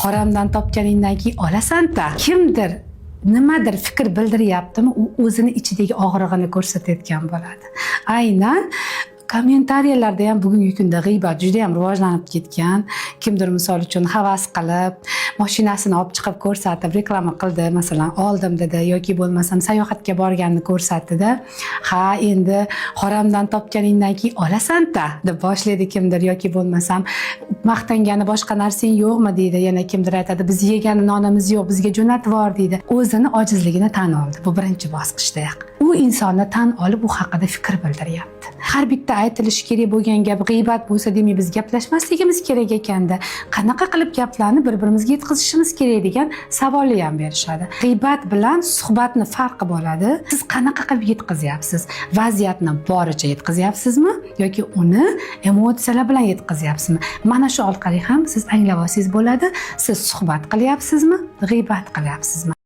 Haromdan topganingdan keyin olasan-da. Kimdir nimadir fikr bildiryaptimi, u o'zini ichidagi og'rig'ini ko'rsatayotgan bo'ladi. Aynan kommentariyalarda ham bugungi kunda g'iybat juda ham rivojlanib ketgan. Kimdir, misol uchun, havas qilib, mashinasini olib chiqib ko'rsatib, reklama qildi, masalan, oldim dedi yoki bo'lmasam sayohatga borganini ko'rsatdida, "Ha, endi haromdan topganingdan keyin olasan-da", deb boshlaydi kimdir yoki bo'lmasam "Maqtangani boshqa narsang yo'qmi?" deydi. Yana kimdir aytadi: "Biz yegan nonimiz yo'q, bizga jo'natib yubor", deydi. O'zini ojizligini tan oldi. Bu birinchi bosqichdayoq u insonni tan olib, u haqida fikr bildiryapti. Har bitta aytilishi kerak bo'lgan gap g'iybat bo'lsa, demak, biz gaplashmasligimiz kerak ekanda, qanaqa qilib gaplarni bir birimizga yetkazishimiz kerak degan savolni ham berishadi. G'iybat bilan suhbatni farqi bo'ladi. Siz qanaqa qilib yetkazyapsiz? Vaziyatni boricha yetkazyapsizmi yoki uni emotsiyalar bilan yetkazyapsizmi? Mana shu orqali ham siz anglab olsangiz bo'ladi, siz suhbat qilyapsizmi, g'iybat qilyapsizmi.